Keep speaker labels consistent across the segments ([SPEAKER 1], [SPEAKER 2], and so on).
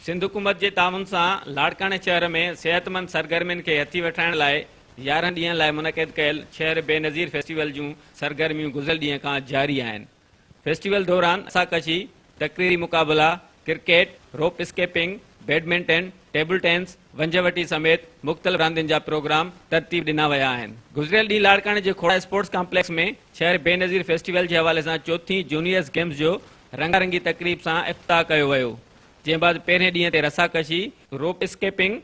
[SPEAKER 1] سنڌ حڪومت جي تعاون سان لاڙڪاڻي شهر ۾ صحتمند سرگرمين کي هٿي وٺرائڻ لاء 11 ڏينهن لاء منعقد ڪيل شهر بينظير فيسٽيول جون سرگرميون گذريل ڏينهن کان جاري آهن. فيسٽيول دوران رساڪشي، تقريري مقابلا، cricket, rope skipping, badminton, table tennis, ونجهه وٽي سميت مختلف راندين جا پروگرام ترتيب ڏنا ويا آهن. گذريل ڏينهن لاڙڪاڻي جي کوڙا اسپورٽس ڪامپليڪس ۾ شهر بينظير فيسٽيول جي حوالي سان چوٿين جونيئرز گيمز جو رنگا رنگي تقريب سان افتتاح ڪيو ويو، جنهن بعد پهرين ڏينهن تي رساڪشي، روپ اسڪيپنگ،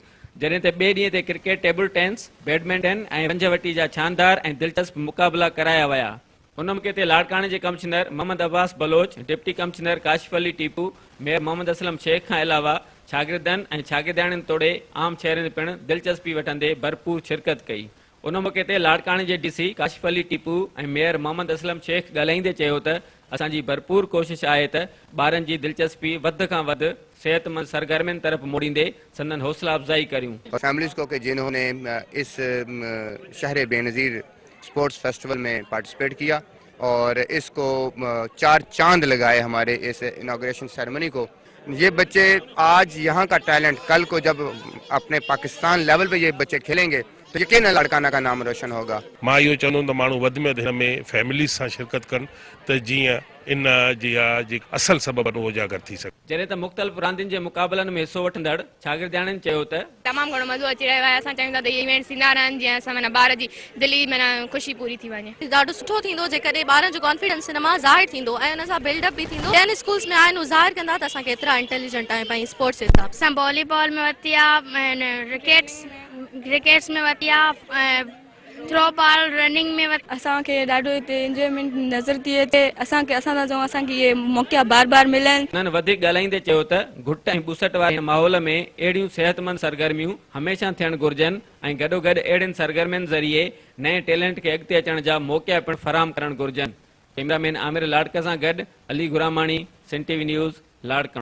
[SPEAKER 1] جڏهن ته ٻئي ڏينهن تي ڪرڪيٽ، ٽيبل ٽينس، بيڊمنٽن ۽ ونجهه وٽي جا شاندار ۽ دلچسپ مقابلا ڪرايا ويا. ان موقعي تي لاڙڪاڻي جي commissioner Muhammad Abbas Baloch, deputy commissioner Kashif Ali Tipu, mayor Muhammad Aslam Shaikh کان علاوه شاگردن ۽ شاگردياڻين توڙي عام شهرين پڻ دلچسپي وٺندي ڀرپور شرڪت ڪئي. ان موقعي تي لاڙڪاڻي جي D C Kashif Ali Tipu ۽ mayor Muhammad Aslam Shaikh ڳالهائيندي چيو ته اسان جي ڀرپور ڪوشش آهي ته ٻارن جي دلچسپي وڌ کان وڌ صحتمند سرگرمين طرف موڙيندي سندن حوصلا افزائي ڪريون.
[SPEAKER 2] فيمليز کو کہ جنهون ني اس شهر بينظير اسپورٽس فيسٽيول ۾ پارٽيسپيٽ ڪيا اور اس کو چار چاند لگائي هماري اس انوگريشن سيرمني کو. یہ بچے آج یہاں کا ٹیلنٹ کل کو جب اپنے پاڪستان ليول پہ یہ بچے کھیلیں گے تو یقیناً لاڙڪانا کا نام روشن ہوگا.
[SPEAKER 3] مان اهو چوندم ته ماڻهو وڌ ۾ وڌ هن ۾ فيمليز سان شرڪت ڪن ته جيئن ان جي جيڪي اصل سبب آهن اهو اجاگر ٿي سگهي.
[SPEAKER 1] جڏهن ته مختلف راندين جي مقابلن ۾ حصو وٺندڙ شاگردياڻين چيو ته.
[SPEAKER 4] تمام گهڻو مزو اچي رهيو آهي، اسان چاهيون ٿا ته اهي ايونٽس ٿيندا رهن جيئن اسان معنيٰ ٻار جي دلي معنيٰ خوشي پوري ٿي وڃي.
[SPEAKER 5] ڏاڍو سٺو ٿيندو جيڪڏهن ٻارن جو ڪانفيڊنس هن مان ظاهر ٿيندو ۽ ان سان بلڊ اپ به ٿيندو. ٻين اسڪولس ۾ آهن هو ظاهر ڪندا ته اسان ڪيترا انٽيليجنٽ آهيون پنهنجي اسپورٽس جي حساب سان.
[SPEAKER 6] اسان والي بال ۾ ورتي آ ۽ رڪيٽس ۾ ورتي آ ۽ ٿرو بال رننگ ۾ ورتي.
[SPEAKER 7] اسان کي ڏاڍو هتي انجوائمينٽ نظر ٿي اچي. اسان کي اسان ٿا چئون اسان کي اهي موقعا بار بار ملن.
[SPEAKER 1] هنن وڌيڪ ڳالهائيندي چيو ته گهٽ ۽ ٻوسٽ واري هن ماحول ۾ اهڙيون صحتمند سرگرميون هميشه ٿيڻ گهرجن ۽ گڏوگڏ اهڙين سرگرمين ذريعي نئين ٽيلنٽ کي اڳتي اچڻ جا موقعا پڻ فراهم ڪرڻ گهرجن. ڪئميرا مين عامر لاڙڪ سان گڏ Ali Ghuramani, Sindh T V news, Larkana.